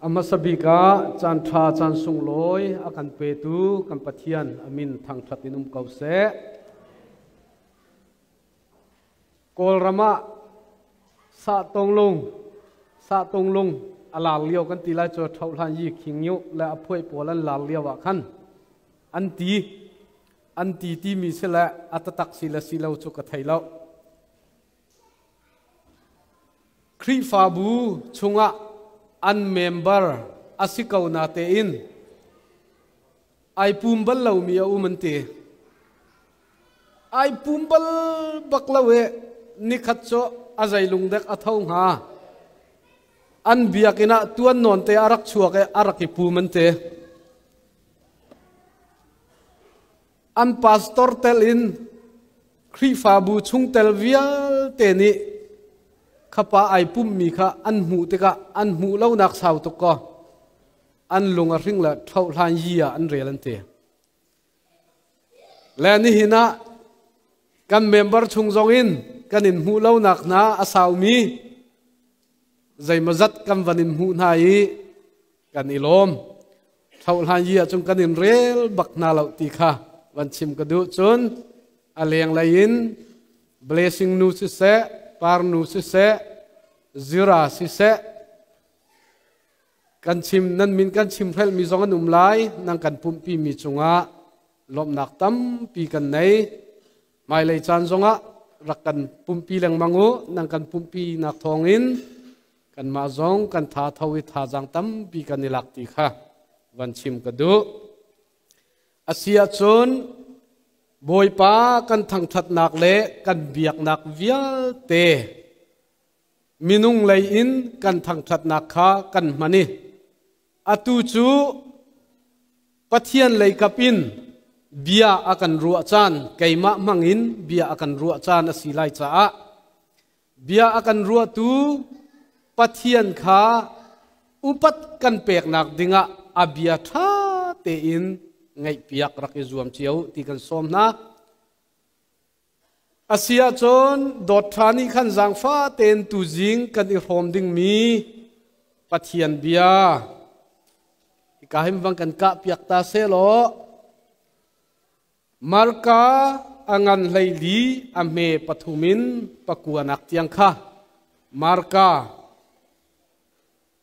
A hmasa bik ah caan ṭha caan sunglawi a kan petu kan Pathian a min thangṭhat in um ko seh. Kawlram ah sah tonglung a lar lio kan ti lai cu ṭhohhlan yi khing nyu le a phuai pawl an lar lio ah khan an ti an ti timi si le a tatak si le si lo cu ka thei lo. Khrihfabu chungah an member a si ko na tein ai pum bal lomi a um an ti. Ai pum bal bak lo e nikhat cu a zeilung dek a tho hnga. An biakinn ah tuan nawn te a rak chuak e a rak i pum an ti. An pastor tel in Khrihfabu chungtel vialte nih khapa ai pummi kha an hmuh tikah an hmuh lonak sau tuk kaw an lung a hring le ṭhohhlan yi ah an rel an ti. Le nihin ah kan member chung zong in kan in hmuh lonak hna a saumi zeimawzat kan van in hmuh hna i kan i lawm. Ṭhohhlan yi ahcun kan in rel bak hna lo ti kha van chim ka duh. Cun a lenglei in blessing nu siseh, par nu siseh, zira siseh, kan chim nan min kan chim hrelmi zong an um lai nang kan pumpi mi cungah lawmhnak tampi kan nei. Hmailei caan zongah rak kan pumpi lengmang u. Nang kan pumpi nak thawngin kanmah zong kan tha tho i thazaang tampi kan i lak ti kha van chim ka duh. Asi ahcun Bawipa kan thangṭhatnak le kan biaknak vialte minung lei in kan thangṭhatnak kha kan hman i atu cu Pathian lei kap in bia a kan ruah caan, keimah hmang in bia a kan ruah caan a si lai caah bia a kan ruahtu Pathian kha upat kan peknak dingah a bia ṭha tein ngaihpiak rak i zuam cio ti kan sawm hna. Asi ahcun dawt ṭha nih khan zaangfah tein tuzing kan i hrawm dingmi Pathian bia hika hin vang kan kah piak ta selaw Marka a ngan 14 a hme pathum in pakuanak tiang kha Marka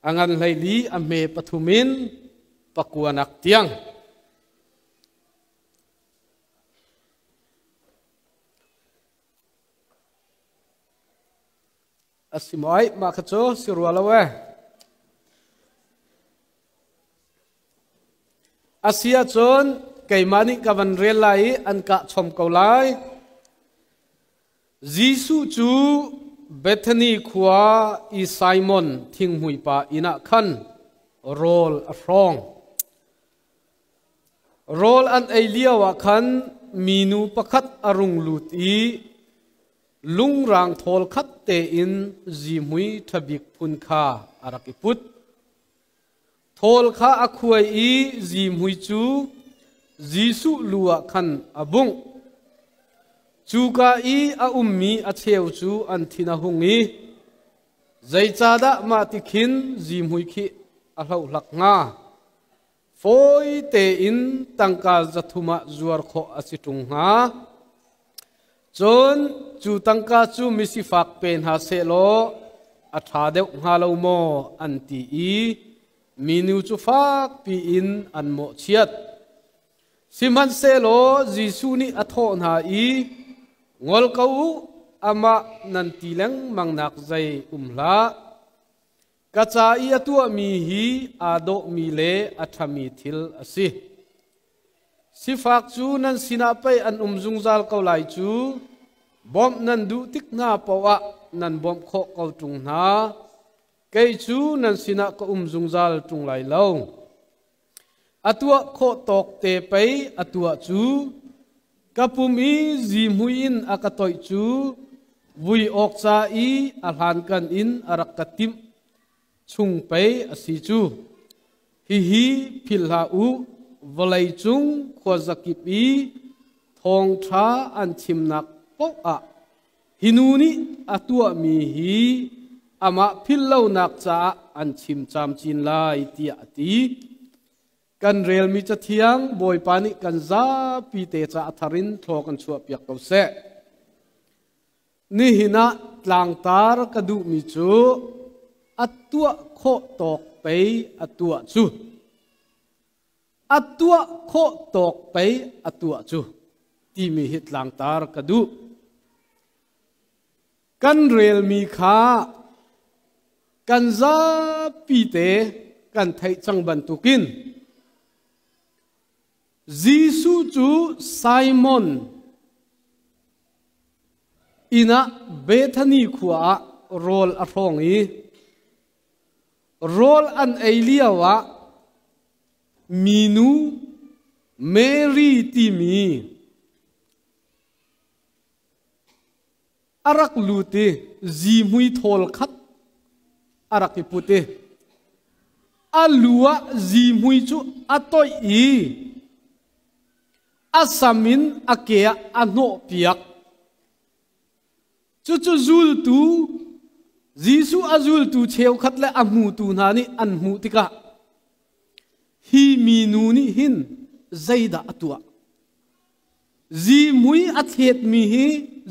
a ngan 14 a hme pathum in pakuanak tiang. A si maw ai mah kha cu si rua lo e. A si ahcun keimah nih ka van rel lai i an kah chom ko lai. Jesuh cu Bethany khua i Simon thinghmui pa inn ah khan rawl a hrawng. Rawl an ei lio ah khan minu pakhat a rung lut i lungrang thawl khat tein zihmui ṭhabik phun kha a rak i put. Thawl kha a khuai i zihmui cu Jesuh lu ah khan a bungh. Cuka i a ummi a cheu cu an thin a hung i, Zeicahdah mah ti khin zihmui khi a hlohlak hnga? Fawi tein tangka 300 ah zuar khawh a si ṭung hnga. Cun cu tangka cu misifak pe hna sehlaw a ṭha deuh hnga lo maw an ti i minu cu fakpi in an mawhchiat. Sihmanhsehlaw Jesuh nih a thawh hna i, Ngol ko u, amah nan ti lengmang nak zei um hlah. Ka ca i a tuahmi hi aa dawhmi le a ṭhami thil a si. Sifak cu nan sinah pei an um zungzal ko lai cu. Bawmh nan duh tik hna paoh ah nan bawmh khawh ko ṭung hna. Kei cu nan sinah ka um zungzal ṭung lai lo. A tuah khawh tawk te pei a tuah cu. Ka pum i zihmui in a ka toih cu vui awk ca i a hlankan in a rak ka timh chung pei a si cu. Hihi philh hlah u, vawlei cung khuazakip i thawngṭha an chimnak paoh ah hi nu nih a tuahmi hi amah philh lonak caah an chim camcin lai tiah a ti. Kan relmi cathiang Bawipa nih kan zapi te ca a thar in thlaw kan chuahpiak ko seh. Nihin ah tlangtar ka duhmi cu a tuah khawh tawk pei a tuah cu. A tuah khawh tawk pei a tuah cu timi hi tlangtar ka duh. Kan relmi kha kan zapi te kan theih cang bantukin Jesuh cu Simon inn ah Bethany khua ah rawl a hrawng i rawl an ei lioah minu Mary timi a rak lut i zihmui thawl khat a rak i put i a lu ah zihmui cu a toih i a sam in a ke ah a hnawhpiak. Cucu zultu Jesuh a zultu cheukhat le a hmutu hna nih an hmuh tikah hi minu nih hin zeidah a tuah? Zihmui a thletmi hi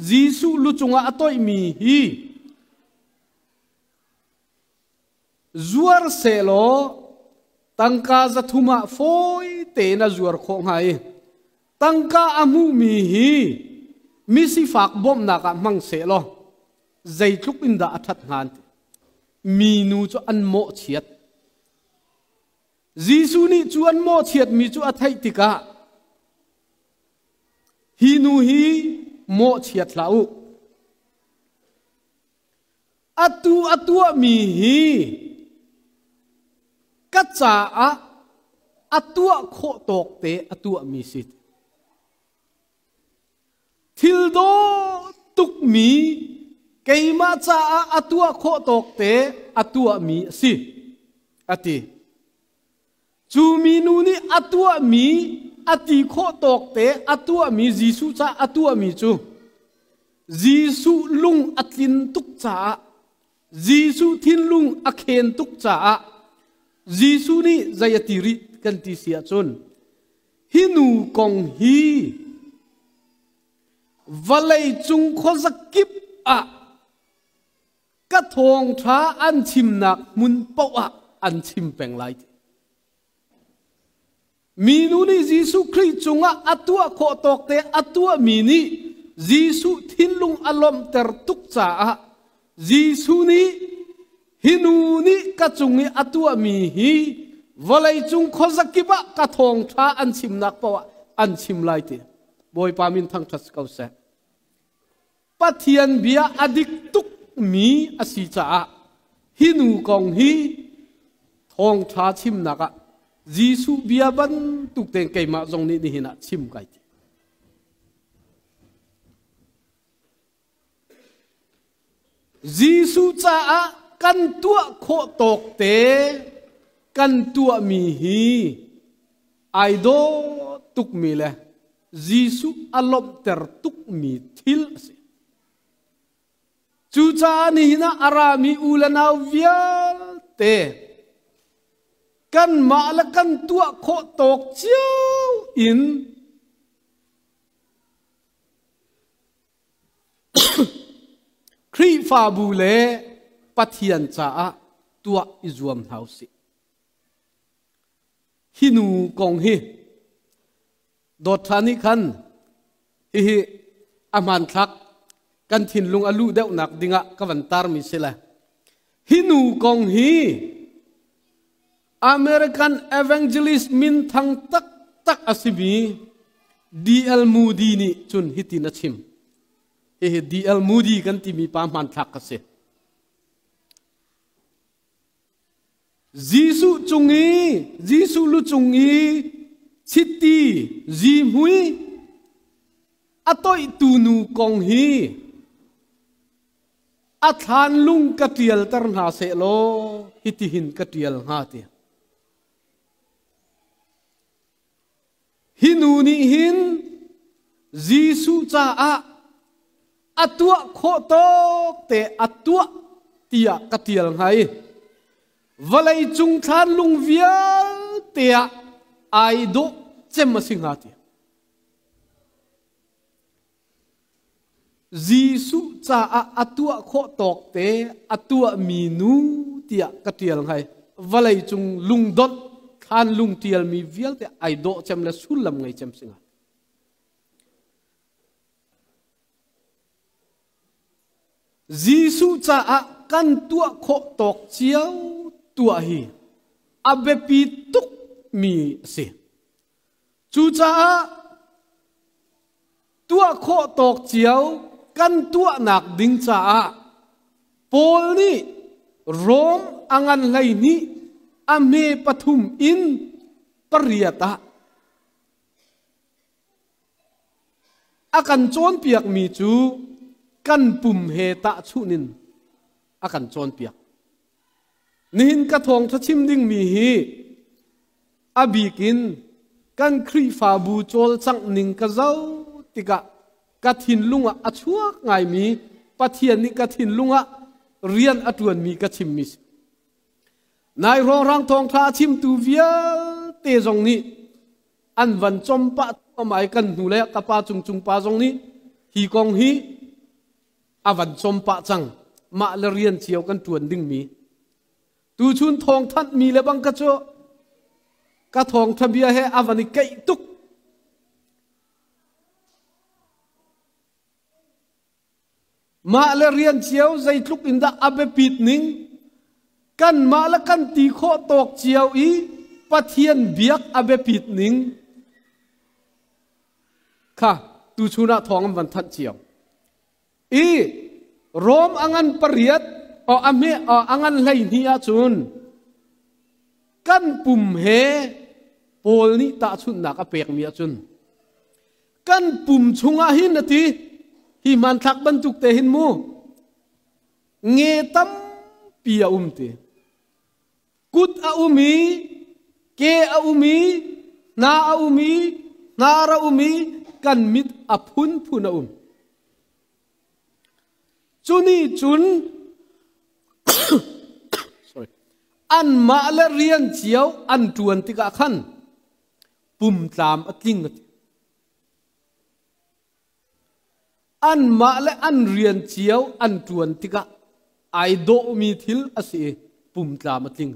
Jesuh lu cungah a toihmi hi zuar sehlaw tangka 300 ah fawi tein a zuar khawh hnga i tangka a hmuhmi hi misifak bawmhnak ah hmang sehlaw zeitluk in dah a ṭhat hnga an ti. Minu cu an mawhchiat. Jesuh nih cu an mawhchiatmi cu a theih tikah hi nu hi mawhchiat hlah u. Atu a tuahmi hi ka caah a tuah khawh tawk te a tuahmi si. Thil dawh tukmi keimah caah a tuah khawh tawk te a tuahmi a si, a ti. Cu minu nih a tuahmi a ti khawh tawk te a tuahmi Jesuh caah a tuahmi cu Jesuh lung a tlin tuk caah Jesuh thinlung a khen tuk caah Jesuh nih zei a ti rih kan ti si ahcun hi nu kong hi vawlei cung khuazakip ah ka thawngṭha an chimnak hmun paoh ah an chim peng lai ti. Minu nih Jesuh Khrih cungah a tuah khawh tawk te a tuahmi nih Jesuh thinlung a lawmhter tuk caah Jesuh nih hi nu nih ka cung i a tuahmi hi vawleicung khuazakip ah ka thawngṭha an chimnak paoh ah an chim lai ti. Bawipa min thangṭhat si ko seh. Pathian bia a dik tukmi a si caah hi nu kong hi thawngṭha chimnak ah Jesuh bia bantuk tein keimah zong nih nihin ah chim kai ti. Jesuh caah kan tuah khawh tawk te kan tuahmi hi ai dawh tukmi le Jesuh a lawmhter tukmi thil a si. Cucaah nihin ah a rami u le nau vialte kanmah le kan tuah khawh tawk cio in Khrihfabu le Pathian caah tuah i zuam hna usih. Hi nu kong hi dawt ṭha nih khan hihi a hmanthlak kan thinlung a luh deuhnak dingah ka van tarmi si le hi nu kong hi American evangelist minthang taktak a simi D.L. Moody nih cun hitin a chim. Hihi D.L. Moody kan timi pa hmanthlak ka si. Jesuh cung i Jesuh lu cung i chiti zihmui a toihtu nu kong hi a thlanlung ka ṭialter hna sehlaw hitihin ka ṭial hnga ti. Hi nu nih hin Jesuh caah a tuah khawh tawk te a tuah. Tiah ka tial hnga i vawlei cung thlan lung vialte ah ai dawh cem a si hnga ti. Jesuh caah a tuah khawh tawk te a tuahmi nu tiah ka tial hnga i vawlei cung lungdonh thlan lung tialmi vialte ai dawh cem le sullam ngei cem si hnga. Jesuh caah kan tuah khawh tawk cio tuah hi a biapi tukmi a si. Cucaah tuah khawh tawk cio kan tuahnak ding caah Paul nih Rom a ngan 12 a hme pathum in pariat ah A kan cawnpiakmi cu kan pum he tahchunh in a kan cawnpiak. Nihin ka thawngṭha chim dingmi hi a bik in kan Khrihfabu cawlcangh ning ka zoh tikah ka thinlung ah a chuak ngaimi Pathian nih ka thinlung ah rian a ṭuanmi ka chimmi si. Nai rawhrang thawngṭha a chimtu vialte zong nih an van com pah amai kan hnu le ka pa cung cung pa zong nih hi kong hi a van com pah cang. Mah le rian cio kan ṭuan dingmi tuchun thawng thanh mi le bang ka cu ka thawng tha bia he a van i keih tuk. Mah le rian cio zeitluk in dah a biapit ning kanmah le kan ti khawh tawk cio i Pathian biak a biapit ning kha tuchun ah thawng an van thanh cio. I Rom a ngan pariat o a hme o a ngan 12 ahcun kan pum he Paul nih tahchunhnak a pekmi ahcun kan pum chungah hin a ti. Hi hmanthlak bantuk te hin mu nge tampi a um ti, kut a um i, ke a um i, hna a um i, hnar a um i, kan mit a phunphun a um. Cuni cun sorry, anmah le rian cio an ṭuan tikah khan pumtlam a tling a ti. Anmah le an rian cio an ṭuan tikah ai dawhmi thil a si i pumtlam a tling.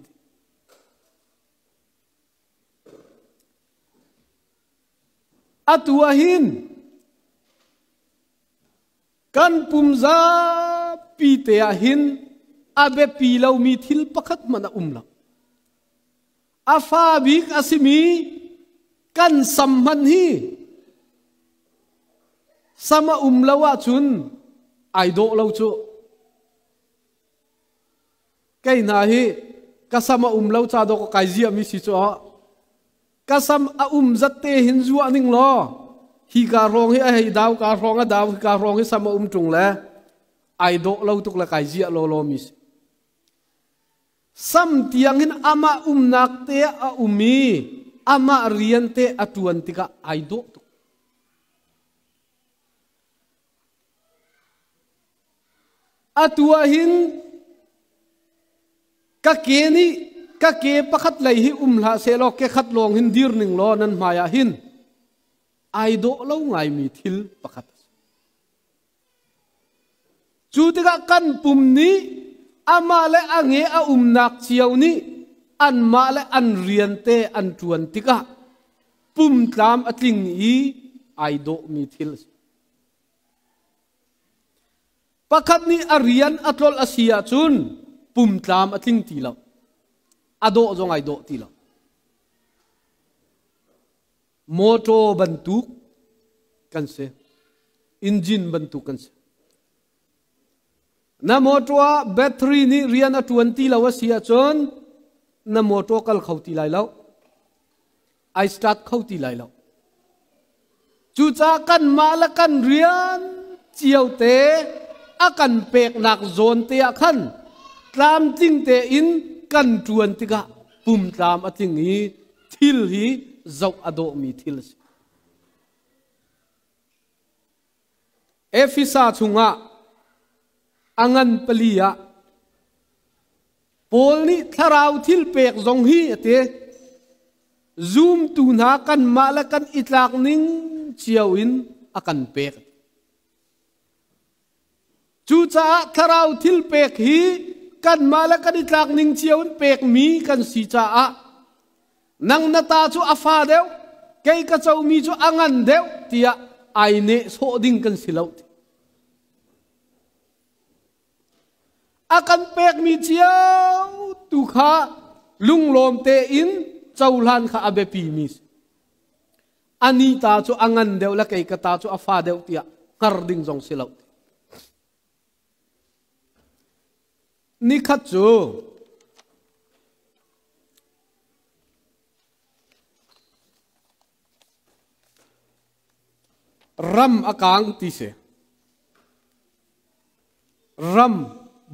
Atu ah hin kan pum zapi te ah hin a biapi lomi thil pakhat hmanh a um lo. A fa bik a simi kan sam hmanh hi sam a um lo ahcun ai dawh lo cu. Kei hna hi ka sam a um lo ca dawh ka kai ziahmi si cu ka sam a um zat te hin zuah ning law hi ka hrawng hi a hei dau, ka hrawng a dau, hi ka hrawng hi sam a um ṭung le ai dawh lo tuk le kai ziah law law mi si. Sam tiangin amah umnak te a um i amah rian te a ṭuan tikah ai dawh tuk. Atu ah hin ka ke nih ka ke pakhat lei hi um hlah sehlaw ke khat lawng hin dir ning law nan hmai ah hin ai dawh lo ngaimi thil pakhat a si. Cu tikah kan pum nih amah le a nge a umnak cio nih anmah le an rian te an ṭuan tikah pumtlam a tling i ai dawhmi thil a si. Pakhat nih a rian a tlolh a si ahcun pumtlam a tling ti lo. A dawh zong ai dawh ti lo. Motor bantuk kan si. Engine bantuk kan si. Na motor ah battery nih rian a ṭuan ti lo a si ahcun na motor kal kho ti lai lo. Ai start kho ti lai lo. Cucaah kanmah le kan rian cio te a kan peknak zawn te ah khan tlamtling tein kan ṭuan tikah pumtlam a tling i thil hi zoh a dawhmi thil a si. Efesa chungah a ngan pali ah Paul nih thlarau thil pek zong hi a ti. Zumtu hna kanmah le kan i tlak ning cio in a kan pek. Cucaah thlarau thil pek hi kanmah le kan i tlak ning cio in pekmi kan si caah nang na ta cu a fa deuh, kei ka comi cu a ngan deuh tiah ai nehsawh ding kan si lo. A kan pekmi cio tu kha lunglawm tein cohlan kha a biapimi si. Ani ta cu a ngan deuh le kei ka ta cu a fa deuh tiah hngar ding zong si lo. Nikhat cu Ram a kaang ti si. Ram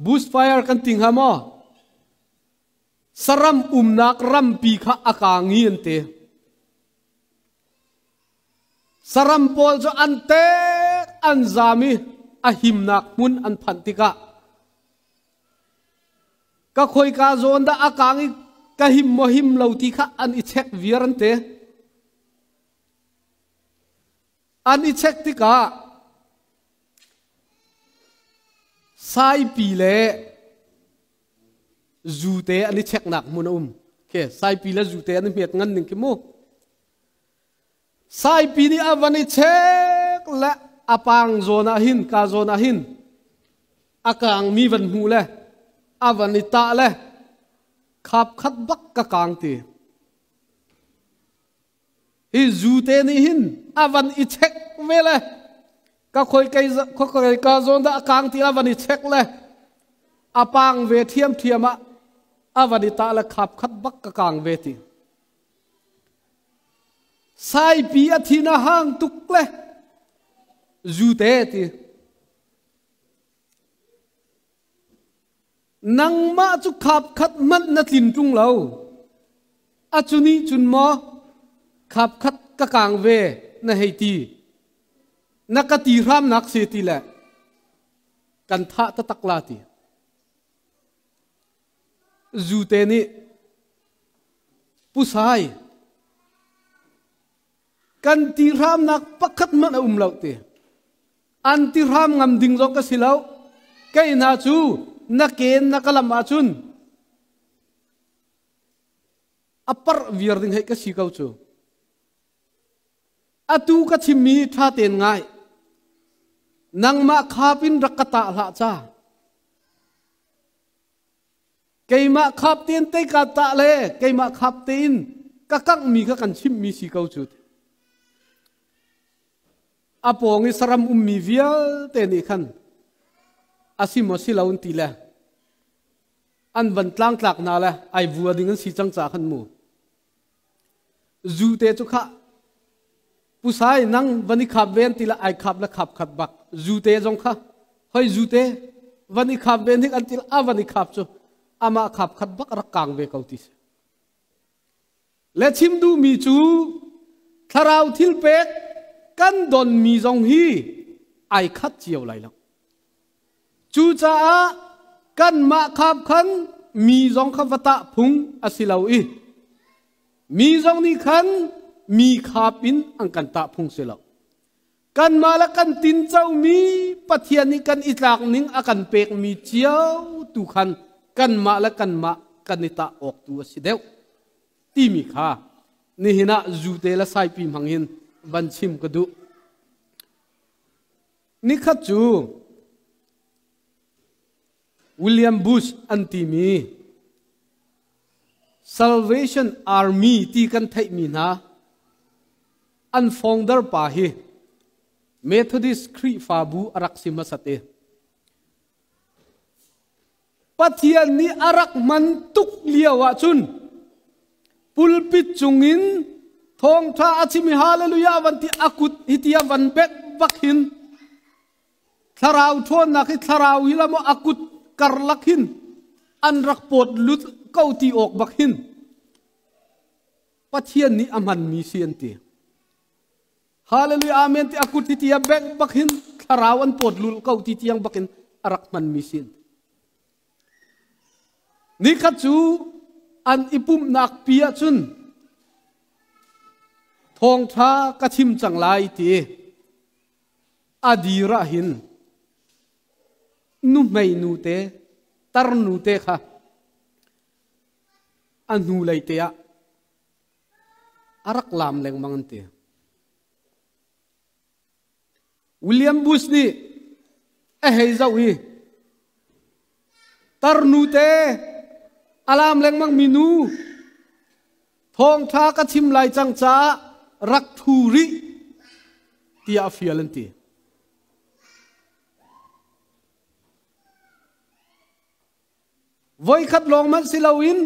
bushfire kan ti hnga maw? Saram umnak rampi kha a kaang i an ti. Saram pawl cu an tek an zam i a himnak hmun an phanh tikah ka khoika zawn dah a kaang i ka him maw him lo ti kha an i check viar an ti. An i check tikah saipi le zute an i checknak hmun a um. Okay, saipi le zute an i hmet ngan ning khi mu. Saipi nih a van i check le a pang zawn ah hin ka zawn ah hin a kangmi van hmu le a van i tah le khap khat bak ka kang ti. Hi zute nih hin a van i check ve le ka khoi kei khoi ka zawn dah a kang ti a van i check le a pang ve thiam thiam ah a van i tah le khap khat bak ka kang ve ti. Saipi a thin a hang tuk le zute ti. Nangmah cu khap khat hmanh na tlin ṭung lo. A cu nih cun maw khap khat ka kang ve na hei ti. Na ka ti hramnak si ti le kan thah taktak la ti. Zute nih pusai kan ti hramnak pakhat hmanh a um lo ti. An ti hram ngam ding zong ka si lo. Kei hna cu na ken na ka lam ahcun a parh viar ding hei ka si ko cu. Atu ka chimmi ṭha tein ngai. Nangmah khap in rak ka tah hlah ca. Keimah khap tein tei ka tah le keimah khap tein ka kanghmi kha kan chimhmi si ko cu. A pawng i saram ummi vialte nih khan a si maw si lo an ti le an van tlangtlak hna le ai vua ding an si cang ca khan mu. Zu te cu khah pusai nang van i khap ven ti le ai khap le khap khat bak zu te zong kha hoi zu te van i khap ven hik an ti a van i khap cu amah khap khat bak rak kang ve ko ti si. Le chim duhmi cu thlarau thil pek kan donmi zong hi ai khat cio lai lo. Cucaah kanmah khap khan mi zong kha va tah phung a si lo i mi zong nih khan mi khap in an kan tah phung si lo. Kanmah le kan tincomi Pathian nih kan i tlak ning a kan pekmi cio tu khan kanmah le kanmah kan i tah awk tu a si deuh timi kha nihin ah zute le saipi hmang hin van chim ka duh. Nikhat cu William Bush an timi Salvation Army ti kan theihmi hna an founder pa hi Methodist Khrihfabu a rak si hmasat i Pathian nih a rak hman tuk lio ahcun pulpit cungin thawngṭha a chim i hallelujah van ti a kut hi tia van bek bak hin thlarau ṭhawnnak hi thlarau hi la maw a kut karlak hin an rak pawt lut ko ti awk bak hin Pathian nih a hmanmi si an ti. Hallelujah amen ti a kut hi tia bek bak hin thlarau an pawt lul ko ti tiang bak in a rak hmanmi si an ti. Nikhat cu an i pumhnak pi ahcun thawngṭha ka chim cang lai ti a dir ah hin nuhmei nu te tarnu te kha a hnulei te ah a rak laam lengmang an ti. William Bush nih a hei zoh i tarnu te a laam lengmang mi nu thawngṭha ka chim lai cang caah rak ṭhu rih tiah a fial an ti. Voikhat lawng hmanh si loin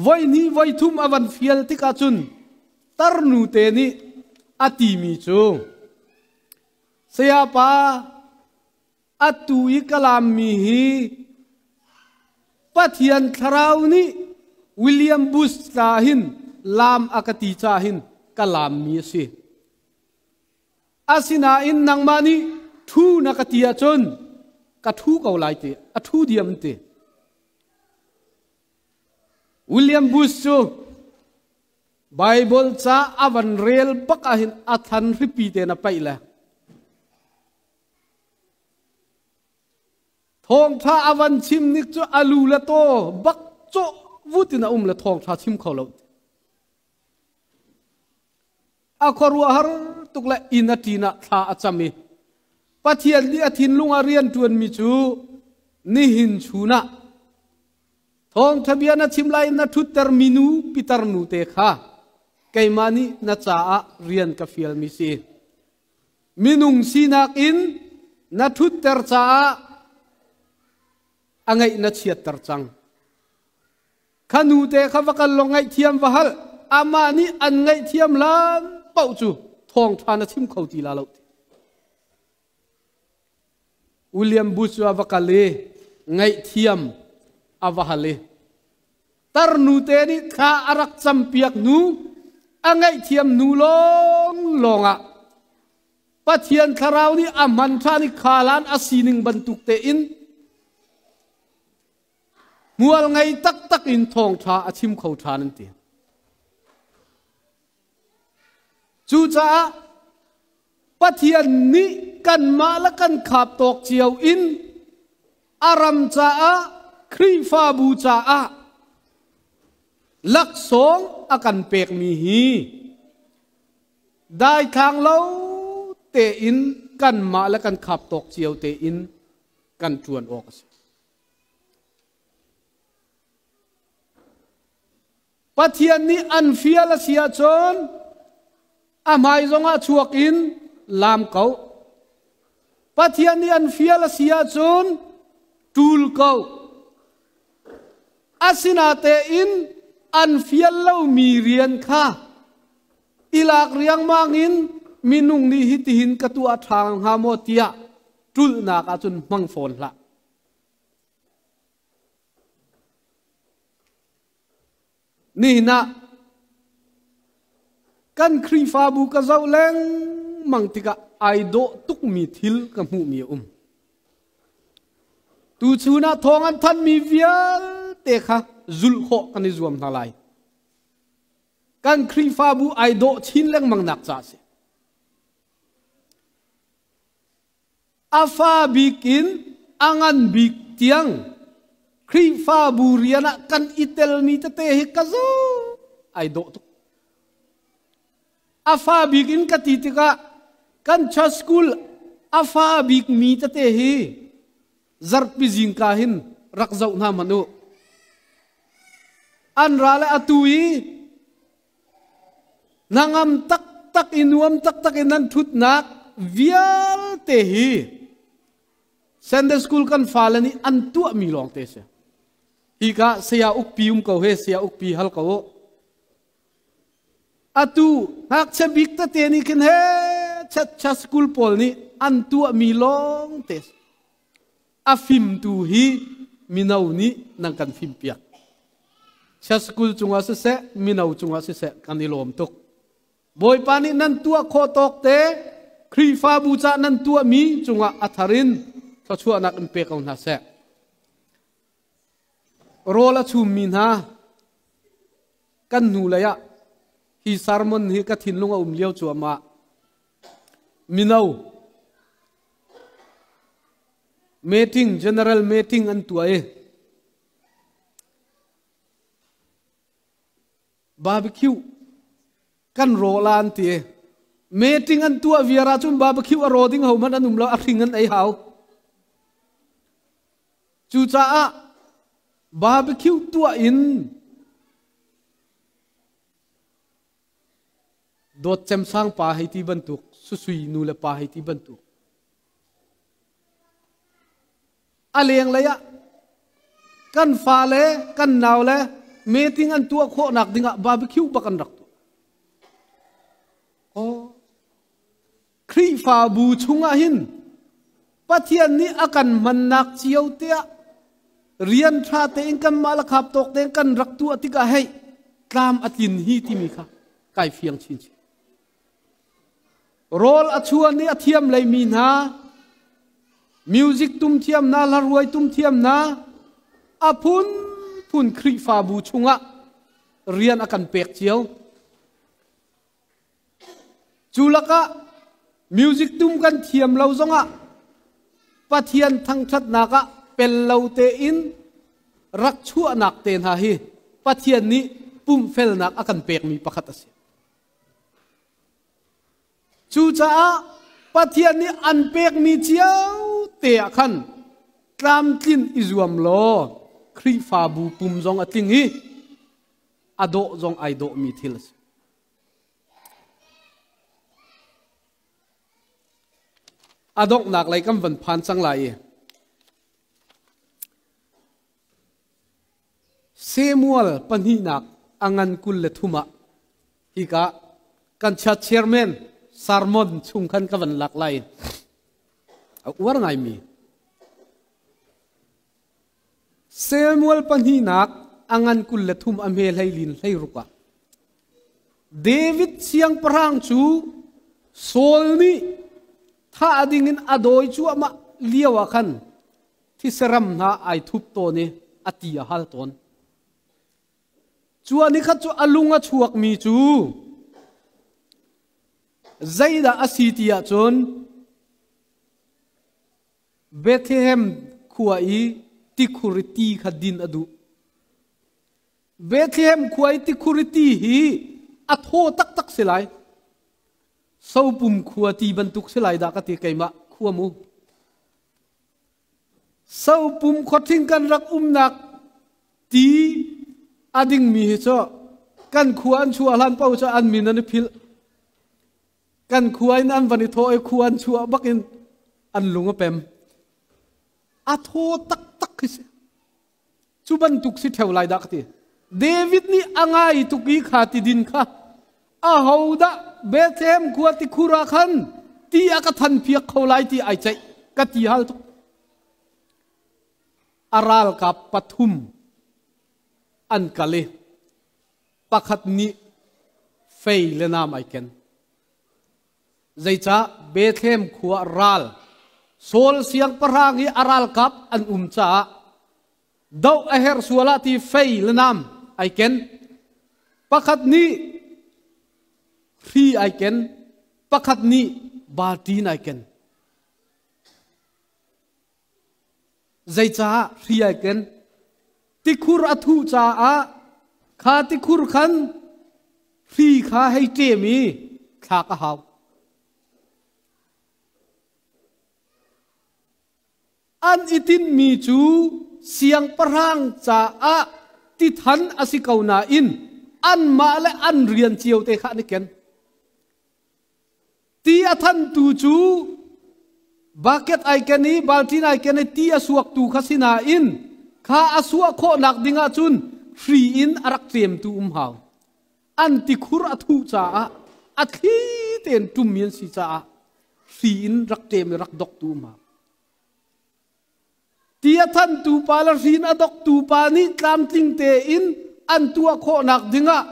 voihnih voithum a van fial tikah cun tarnu te nih a timi cu Sayapa atu i ka laammi hi Pathian thlarau nih William Bush tla hin laam a ka ti ca hin ka laammi a si. Asinain nangmah nih ṭhu na ka ti ahcun ka ṭhu ko lai ti a ṭhu diam ti. William Bush cu Bible ca a van rel bak ahhin a than hripi te na paih le thawngṭha a van chim nik cu a lu le taw bak cawh vut in a um le thawngṭha chim kho lo. A khuaruahhar tuk le inn a ṭin ah thla a cam i Pathian nih a thinlung ah rian ṭuanmi cu nihin chun ah thawngṭha bia na chim lai na ṭhutter minu pitar nu te kha keimah nih na caah rian ka fialmi si. Minung sinak in na ṭhutter caah a ngaih na chiatter cang. Kha nute kha va kal law ngaihthiam va hal. Amah nih an ngaihthiam lan paoh cu thawngṭha na chim kho ti la lo. William Booth cu a va kal i ngaihthiam a va hal i tarnu te nih thla a rak campiak hnu a ngaihthiam hnu lawnglawng ah Pathian thlarau nih a hman ṭhan i khalan a sining bantuk tein Hmual ngei taktak in thawngṭha a chim kho ṭhan an ti. Cucaah Pathian nih kanmah le kan khap tawk cio in a ram caah Khrihfabu caah laksawng a kan pekmi hi daithlang lo tein kanmah le kan khap tawk cio tein kan ṭuan awk a si. Pathian nih an fial a si ahcun a hmai zongah chuak in laam ko. Pathian nih an fial a si ahcun ṭul ko. Asinatein an fial lomi rian kha i lak riangmang in minung nih hitihin ka tuah ṭha hnga maw tiah ṭulhnak ahcun hmang fawn hlah. Nihin ah kan Khrihfabu ka zoh lengmang tikah ai dawh tukmi thil ka hmuhmi a um. Tuchun ah thawng an thanmi vialte kha zulh khawh kan i zuam hna lai. Kan Khrihfabu ai dawh chin lengmang nak ca a si. A fa bik in a ngan bik tiang Khrihfabu rian ah kan i telmi tete hi ka zo ai dawh tuk. A fa bik in ka ti tikah kan church school a fa bik mi tete hi zarhpi zingka hin rak zoh hna hmanh u. An ra le atu i Hnangam taktak i nuam taktak in nan ṭhutnak vialte hi Sunday school kan fale nih an tuahmi lawngte si. Hika saya ukpi um ko he saya ukpi hal ko u. Atu ngakchia bik tete nih khin he cha school pawl nih an tuahmi lawngte si. A fimtu hi mino nih nan kan fimpiak. Chia school cungah siseh, mino cungah siseh kan i lawm tuk. Bawipa nih nan tuah khawh tawk te Khrihfabu cah nan tuahmi cungah a thar in thluachuahnak in pe ko hna seh. Rawl a chummi hna kan hnu lei ah hi sermon hi ka thinlung a um lio cuahmah. Mino meeting general meeting an tuah i barbecue kan rawl an ti. Meeting an tuah viar ahcun barbecue a raw ding ho hmanh an um lo, a hring an ei hau. Cucaah barbecue tuah in dawt cemsang pa hei ti bantuk, susui nu le pa hei ti bantuk. A lenglei ah kan fa le kan nau le meeting an tuah khawhnak dingah barbecue bak an rak tuah. Oh, Khrihfabu chungah hin Pathian nih a kan hmannak cio tiah rian ṭha tein kanmah le khap tawk tein kan rak tuah tikah hei tlam a tlin hi timi kha kai fiang chinchin. Rawl a chuan i a thiam leimi hna, music tum thiam hna, hlaruai tum thiam hna, a phunphun Khrihfabu chungah rian a kan pek cio. Cu lakah music tum kan thiam lo zongah Pathian thangṭhatnak ah pel lo tein rak chuahnak te hna hi Pathian nih pumhfelnak a kan pekmi pakhat a si. Cucaah Pathian nih an pekmi cio te ah khan tlamtlin i zuam law Khrihfabu pum zong a tling i a dawh zong ai dawhmi thil a si. A donghnak lei kan van phan cang lai i Samuel pahnihnak a ngan 23 ah hika kan chia chairman sermon chung khan ka van lak lai. A uar ngaimi Samuel pahnihnak a ngan 23 a hme hleilin 16 ah David siangpahrang cu Saul nih thah dingin a dawi cuahmah lio ah khan thisaram hna ai thup tawn i a ti a hal tawn. Cu ni khat cu a lung a chuakmi cu zeidah a si ti ahcun Bethlehem khua i tikhur i ti kha din a duh. Bethlehem khua i tikhur i ti hi a thaw taktak si lai. Sopum khua ti bantuk si lai dah ka ti keimah khua mu. Sopum khuathing kan rak umnak ti a dingmi hi cu kan khua an chuah hlan paoh cu an min an i philh. Kan khua in an van i thawh i khua an chuah bakin an lung a pem. A thaw taktak khi si. Cu bantuk si ṭheo lai dah ka ti. David nih a ngai tuk i kha ti din kha ahodah Bethlehem khua tikhur ah khan ti a ka than piak kho lai ti ai ceih ka ti hal tuk. A ralkap pathum an kal i pakhat nih fei le nam ai ken. Zeicah Bethlehem khua ral Saul siangpahrang i a ralkap an um caah doh a herh sual ah ti fei le nam ai ken. Pakhat nih hri ai ken, pakhat nih balṭin ai ken. Zeicah hri ai ken? Tikhur a thuh caah kha tikhur khan hri kha hei ṭem i thlak a hau. An i tinhmi cu siangpahrang caah tithan a si ko nain anmah le an rian cio te kha an i ken. Ti a thantu cu bucket ai ken i balṭin ai ken i ti a suaktu kha si nain kha a suah khawhnak ding ahcun hri in a rak ṭemtu um hau. An tikhur a thuh caah a thli tein ṭummi an si caah hri in rak ṭem i rak doktu um hau. Ti a thantu pa le hrin a doktu pa nih tlamtling tein an tuah khawhnak dingah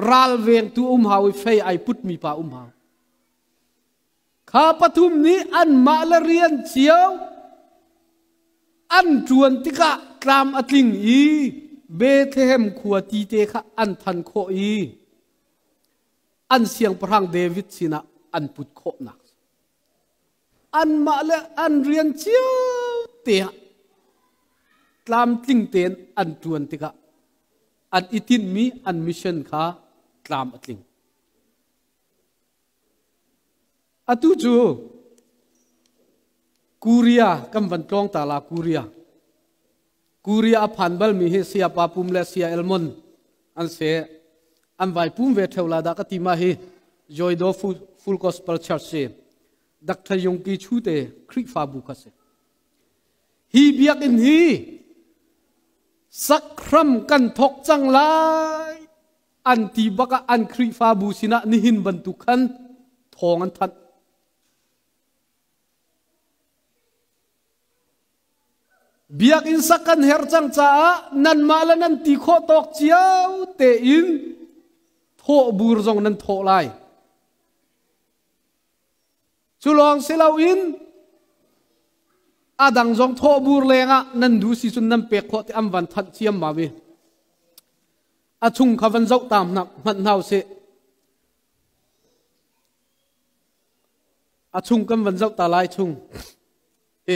ralvengtu um hau i fei ai putmi pa um hau. Kha pathum nih anmah le rian cio An ṭuan tikah tlam a tling i Bethlehem khua ti te kha an than khawh i an siangpahrang David sinah an put khawhnak. Anmah le an rian cio te ah tlamtling tein an ṭuan tikah an i tinhmi an mission kha tlam a tling. Atu cu Korea kan van tlawng ta la Korea. Korea a phan balmi hi Saya Pa Pum le Saya Elmon an se. An vai pum ve theu la dah ka ti ma hi Joido Full Gospel Church si. Dr. Yongki Chu te Khrihfabu kha si. Hi biakinn hi sakram kan thok cang lai an ti bak ah an Khrihfabu sinah nihin bantuk khan thawng an thanh. Biakinn sak kan her cang caah nanmah le nan ti khawh tawk cio tein thawh bur zong nan thawh lai. Cu lawng si loin a dang zong thawh bur lengah nan du si cun nan pek khawh ti an van thanh ciam ma vi. A chung kha van zoh tam hmanh hna usih. A chung kan van zoh ta lai chung.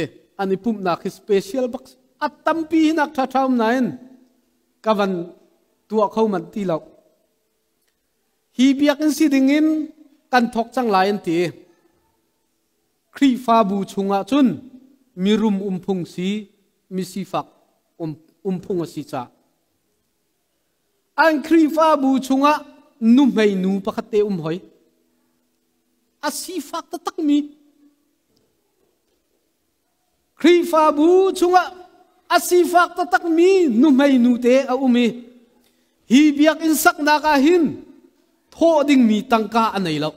E an i pumhnak hi special bak a tampi hi nak ṭha ṭha um nain ka van tuah kho man ti lo. Hi biakinn si dingin kan thawk cang lai an ti. Khrihfabu chungah cun mirum umphung si, misifak umphung a si caah. An Khrihfabu chungah nuhmei nu pakhat te um hoi. A sifak taktakmi. Khrihfabu chungah a sifak taktakmi nuhmei nu te a um i hi biakinn saknak ah hin thawh dingmi tangka a nei lo.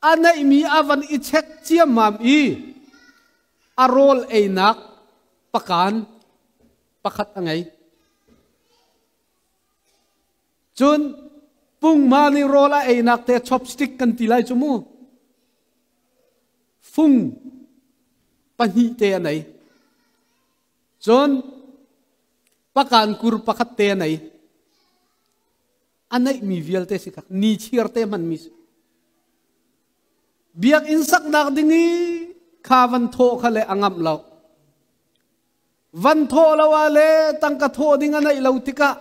A neihmi a van i chek ciammam i a rawl einak pakan pakhat a ngei. Cun pungma nih rawl a einak te chopstick kan ti lai cu mu. Fung pahnih te a nei. Cun pakan kur pakhat te a nei. A neihmi vialte si kha ni chiar te hmanmi si. Biakinn saknak ding i kha van thawh kha le a ngamh lo. Van thawh lo ah le tangka thawh ding a neih lo tikah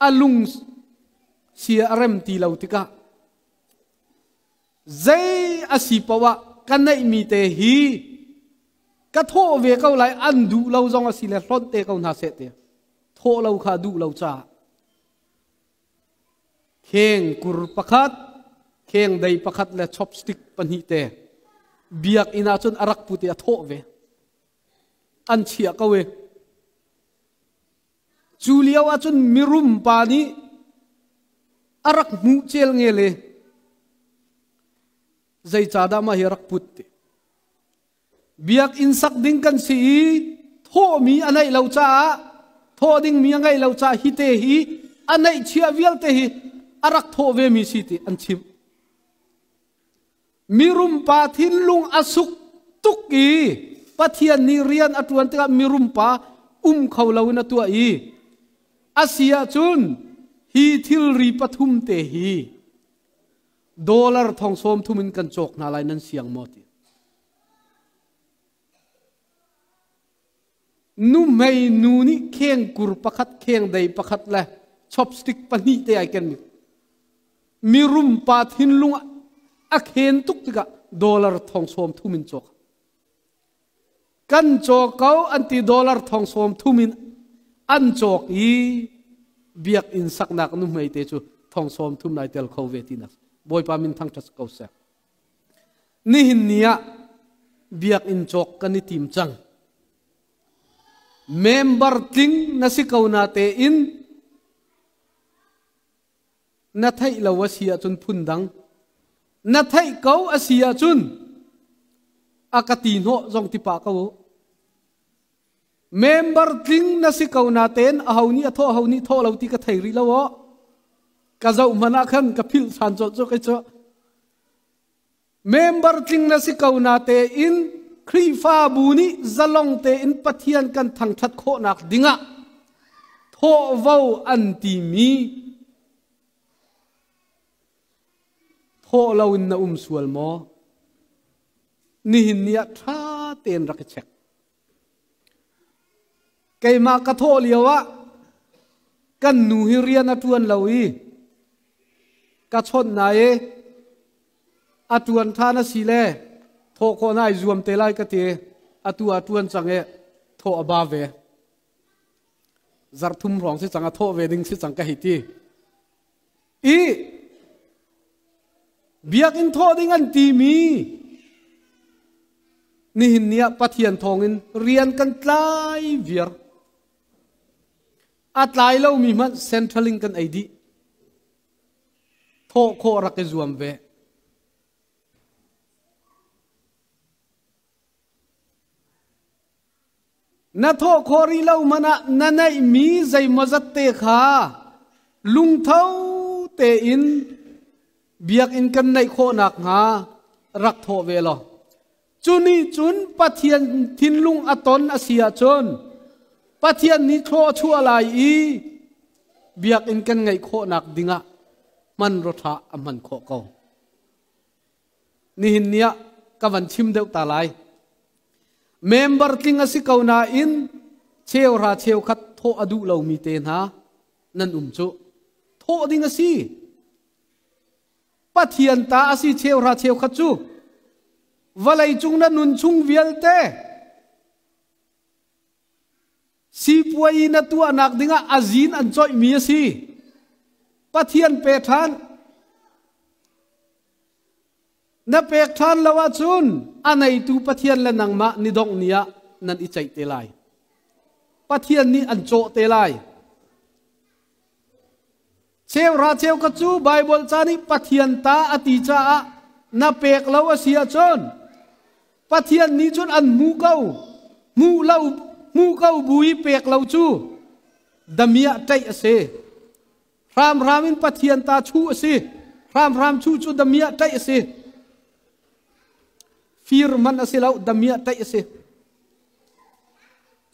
a lung sia a rem ti lo tikah zei a si paoh ah ka neihmi te hi ka thawh ve ko lai an duh lo zong a si le hlonh te ko hna seh te thawh lo kha duh lo caah Kheng kur pakhat, kheng dei pakhat le chopstick pahnih te biakinn ah cun a rak put i a thawh ve. An chiah ko i cu lio ah cun mirum pa nih a rak hmuh cel ngel i zeicahdah mah hi rak put ti. Biakinn sak ding kan si i thawhmi a neih lo caah thawh dingmi a ngeih lo caah hi te hi a neihchiah vialte hi a rak thawh vemi si ti an chimh. Mirum pa thinlung a suk tuk i Pathian nih rian a ṭuan tikah mirum pa um kho loin a tuah i a si ahcun hi thilri pathum te hi dollar thong sawm thum in kan cawk hna lai nan siang maw ti nu mei nu nih kheng kur pakhat kheng dei pakhat le chopstick pahnih te ai ken mi mirum pa thinlung a khen tuk tikah dollar thong sawm thum in cawk kan cawk ko an ti dollar thong sawm thum in an cawk i biakinn saknak nuhmei te cu thong sawm thum lai tel kho ve ti nak Bawipa min thangṭhat ko seh nihin ni ah biakinn cawk kan i tim cang member tling na si ko na tein Na theih lo a si ahcun phundang. Na theih ko a si ahcun a ka ti hnawh zong ti pah ko u. Member tling na si ko natein aho nih a thawh aho nih thawh lo ti ka thei rih lo aw. Ka zoh hmanh ah khan ka philh ṭhan colh cu kei cu. Member tling na si ko natein Khrihfabu nih zalong tein Pathian kan thangṭhat khawhnak dingah thawhvo an timi thawh loin na um sual maw? Nihin ni ah ṭha tein rak i check. Keimah ka thawh lio ah kan nu hi rian a ṭuan lo i ka chawnh na i a ṭuan ṭhan a si le thawh khawh na i zuam te lai ka ti. Atu a ṭuan cang i thawh a ba ve. Zarh thum hrawng si cang, a thawh ve ding si cang ka hei ti. I biakinn thawh ding an timi nihin ni ah Pathian thawngin rian kan tlai viar. A tlai lomi hmanh central in kan ei dih. Thawh khawh rak i zuam ve. Na thawh khawh rih lo hmanh ah na neihmi zeimawzat te kha lungtho tein biakinn kan neih khawh nakhnga rak thawh ve law. Cu nih cun Pathian thinlung a ton a si ahcun Pathian nih thlaw a chuah lai i biakinn kan ngeih khawhnak dingah hmanrua ṭha a hman khawh ko. Nihin ni ah ka van chim deuh ta lai. Member tling a si ko nain cheuhra cheukhat thawh a duh lomi te hna nan um cu. Thawh ding a si. Pathian ta a si cheuhra cheukhat cu. Vawlei cung na nun chung vialte sipuai na tuahnak dingah a zin an coihmi a si. Pathian pe ṭhan. Na pek ṭhan lo ahcun a neitu Pathian le nangmah ni dongh ni ah nan i ceih te lai. Pathian nih an cawh te lai. Cheuhra cheukhat cu Baibal ca nih Pathian ta a ti caah na pek lo a si ahcun Pathian nih cun an hmu ko. Hmuh lo hmuh ko bu i pek lo cu damiah ṭaih a si. Hramhram in Pathian ta chuh a si. Hramhram chuh cu damiah ṭaih a si. Fir man a si lo, damiah ṭaih a si.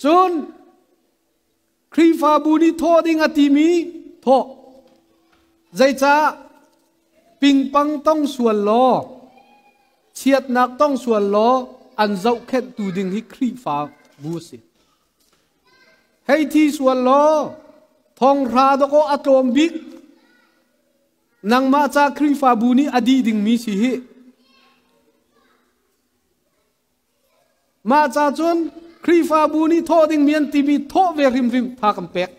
Cun Khrihfabu nih thawh ding a timi thawh. Zeicah pingpang tong sual law, chiatnak tong sual law an zohkhenhtu ding hi Khrihfabu a si. Hei thi sual law thonghra dawkaw a tlawm bik nangmah ca Khrihfabu nih a dih dingmi si hi. Mah ca cun Khrihfabu nih thawh dingmi an timi thawh ve hrimhrim tha kan pek.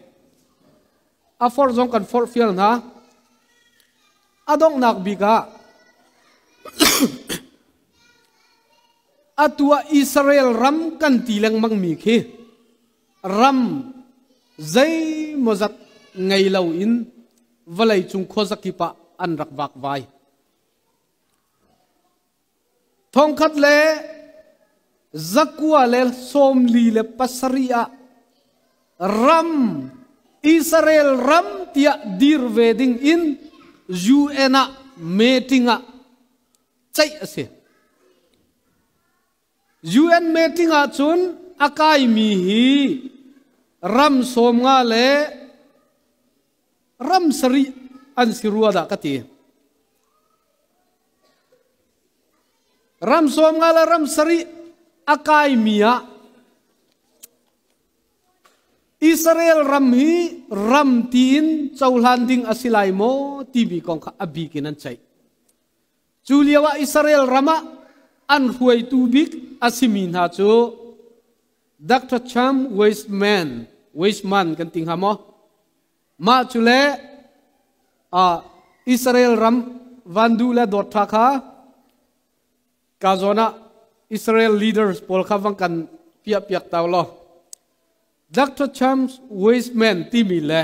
A forh zong kan forhfial hna. A donghnak bik ah atu ah Israel ram kan ti lengmangmi khi ram zeimawzat ngei loin vawleicung khuazakip ah an rak vakvai. Thongkhat le zakua le 47 ah ram Israel ram tiah dir ve ding in UN ah meeting ah ceih a si. UN meeting ah cun a kaimi hi ram 50 le ram 7 an si rua dah ka ti. Ram 50 le ram 7 a kaimi ah Israel ram hi ram tiin cohlan ding a si lai maw timi kong kha a bik in an ceih. Cu lio ah Israel ram ah an hruaitu bik a simi hna cu Dr. Chaim Weizmann, Weizmann kan ti hnga maw? Mah cu le Israel ram van duh le dawt ṭha kha ka zawn ah Israel leaders pawl kha vang kan piah piak tau law. Dr. Chaim Weizmann timi le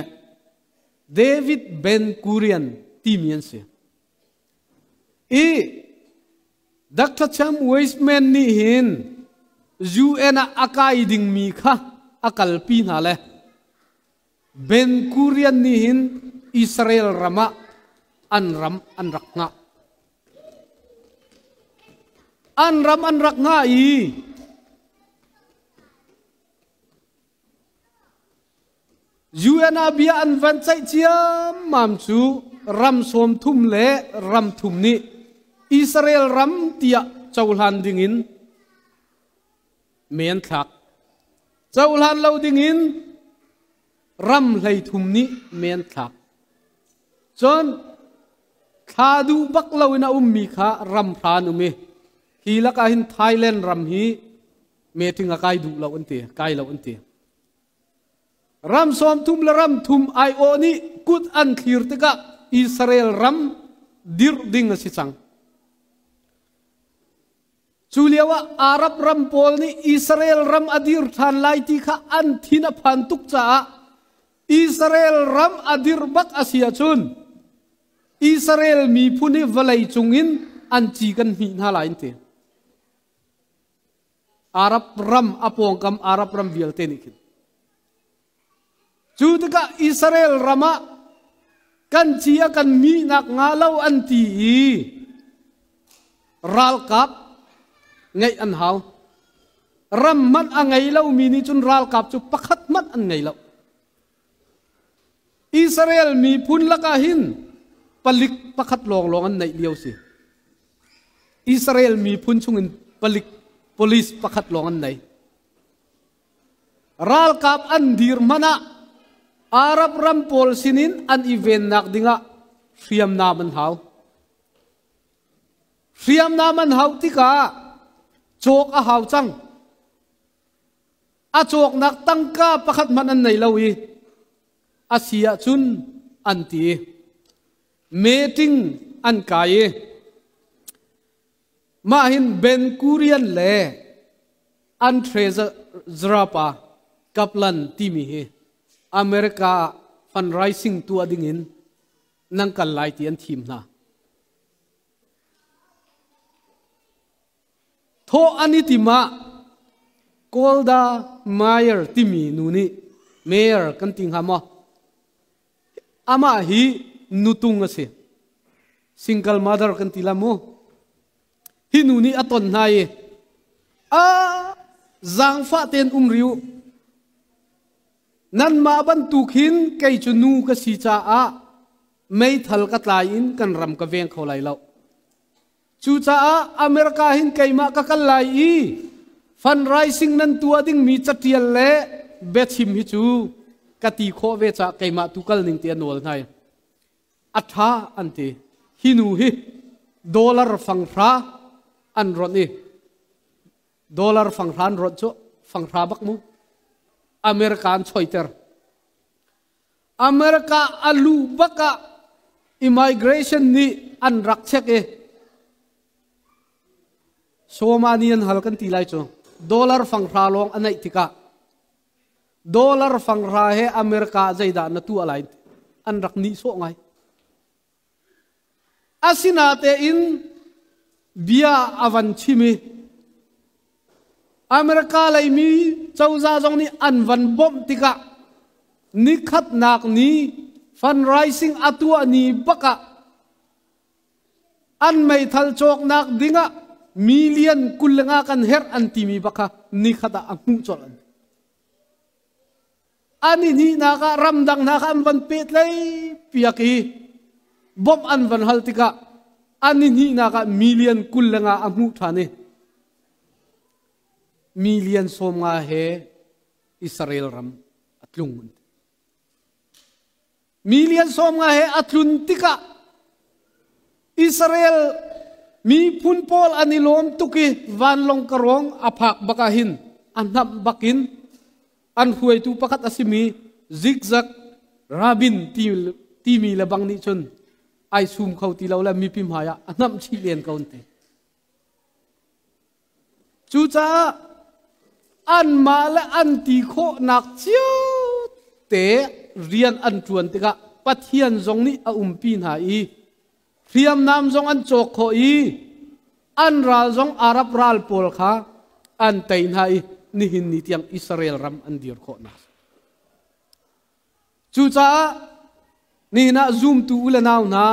David Ben Gurion timi an si. I Dr. Chaim Weizmann nih hin UN ah a kai dingmi kha a kalpi hna le Ben Gurion nih hin Israel ram ah an ram an rak hngah. An ram an rak hngah i UN ah bia an van ceih ciammam cu ram 30 le ram thum nih Israel ram tiah cohlan dingin me an thlak. Cohlan lo dingin ram 13 nih me an thlak. Cun thla duh bak loin a ummi kha ram hra an um i hi lakah hin Thailand ram hi meeting a kai duh lo an ti, kai lo an ti. Ram 30 le ram thum aiawh nih kut an thlir tikah Israel ram dirh ding a si cang. Cu lioah Arab ram pawl nih Israel ram a dir ṭhan lai ti kha an thin a phan tuk caah Israel ram a dirh bak a si ahcun Israel miphun hi vawlei cungin an ci kan hmih hna lai an ti. Arab ram a pawngkam Arab ram vialte nih khin. Cu tikah Israel ram ah kan ci a kan mihnak nga lo an ti i ralkap ngeih an hau. Ram hmanh a ngei lomi nih cun ralkap cu pakhat hmanh an ngei lo. Israel miphun lakah hin palik pakhat lawnglawng an neih lio si. Israel miphun chungin palik police pakhat lawng an nei. Ralkap an dir hmanh ah Arab ram pawl sinin an i vennak dingah hriamnam an hau. Hriamnam an hau tikah cawk a hau cang. A cawknak tangka pakhat hmanh an nei lo i a si ahcun an ti. Meeting an kai i mah hin Ben Gurion le an treasurer pa Kaplan timi hi America ah fundraising tuah dingin nan kal lai ti an thim hna. Thawh an i tim ah Golda Meir timi nu nih mayor kan ti hnga maw? Amah hi nutung a si. Single mother kan ti la mu. Hi nu nih a ton hna i a zaangfah tein um riu. Nanmah bantuk hin kei cu nu ka si caah meithal ka tlai in kan ram ka veng kho lai lo. Cucaah America hin keimah ka kal lai i fundraising nan tuah dingmi catial le biachim hi cu ka ti khawh ve caah keimah tu kal ning ti a nawl hna i a ṭha an ti. Hi nu hi dollar fanghra an ronh i dollar fanghra an ronh cu fanghra bak mu America an choiter. America a lu bak ah immigration nih an rak check i Somani an hal kan ti lai cu dollar fanghra lawng a neih tikah dollar fanghra he America zeidah na tuah lai an rak nih sawh ngai. Asinatein bia a van chim i America leimi cozah zong nih an van bawmh tikah nikhatnak ni fundraising a tuah ni bak ah an meithal cawknak dingah million 25 kan herh an timi bak kha nikhat ah a hmuh colh an. An i hnihnak ah ramdang hna kha an van pehtlei piak i bawmh an van hal tikah an i hnihnak ah million 25 a hmuh ṭhan i million 50 he Israel ram a tlung. Million 50 he a tlun tikah Israel miphun pawl an i lawm tuk i vanlawng ka rawng a phak bak ah hin a hnamh bak in an hruaitu pakhat a simi Zigzag Rabin timi le bang nih cun ai sum kho ti lo le mipi hmai ah a hnamh chih len ko an ti. Cucaah anmah le an ti khawhnak cio te rian an ṭuan tikah Pathian zong nih a umpi hna i hriamnam zong an cawk khawh i an ral zong Arab ral pawl kha an tei hna i nihin ni tiang Israel ram an dir khawh hna. Cucaah nihin ah zumtu u le nau hna,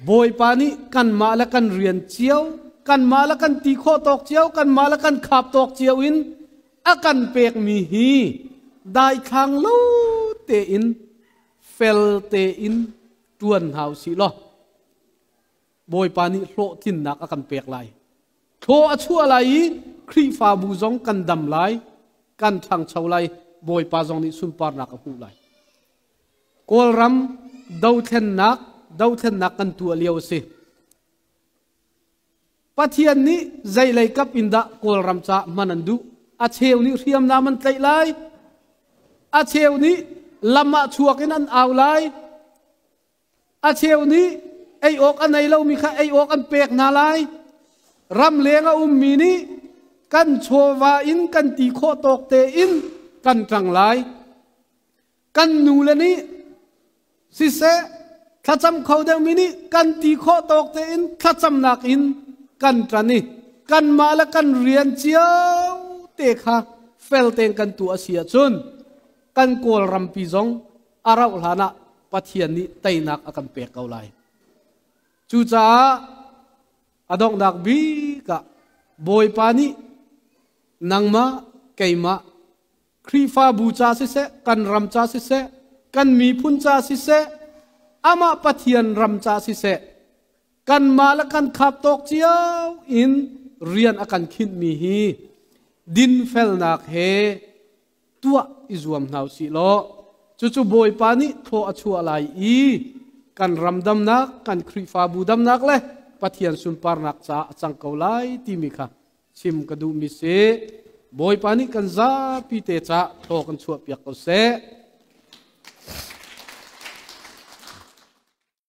Bawipa nih kanmah le kan rian cio, kanmah le kan ti khawh tawk cio, kanmah le kan khap tawk cio in a kan pekmi hi daithlang lo tein fel tein ṭuan hna usih law Bawipa nih hlawhtlinnak a kan pek lai. Thlaw a chuah lai i Khrihfabu zong kan dam lai, kan ṭhangcho lai, Bawipa zong nih sunparnak a hmuh lai. Kawlram dothlennak dothlennak kan tuah lio a si. Pathian nih zeilei kap in dah Kawlram caah hman an duh? A cheu nih hriamnam an tlaih lai. A cheu nih lam ah chuak in an au lai. A cheu nih ei awk a nei lomi kha ei awk an pek hna lai. Ramleng a ummi nih kan chawva in kan ti khawh tawk tein kan ṭang lai. Kan nule nih siseh thlacam kho deuhmi nih kan ti khawh tawk tein thlacamnak in kan ṭan i kanmah le kan rian cio te kha fel tein kan tuah a si ahcun kan Kawlrampi zong a rauh hlan ah Pathian nih teinak a kan pek ko lai. Cucaah a donghnak bik ah Bawipa nih nangmah keimah Khrihfabu ca siseh, kan ram ca siseh, kan miphun ca siseh, amah Pathian ram ca siseh, kanmah le kan khap tawk cio in rian a kan khinhmi hi dinfelnak he tuah i zuam hna usih law cucu Bawipa nih thaw a chuah lai i kan ram damnak, kan Khrihfabu damnak le Pathian sunparnak caah a cang ko lai timi kha chim ka duhmi si. Bawipa nih kan zapi te ca thaw kan chuahpiak ko seh.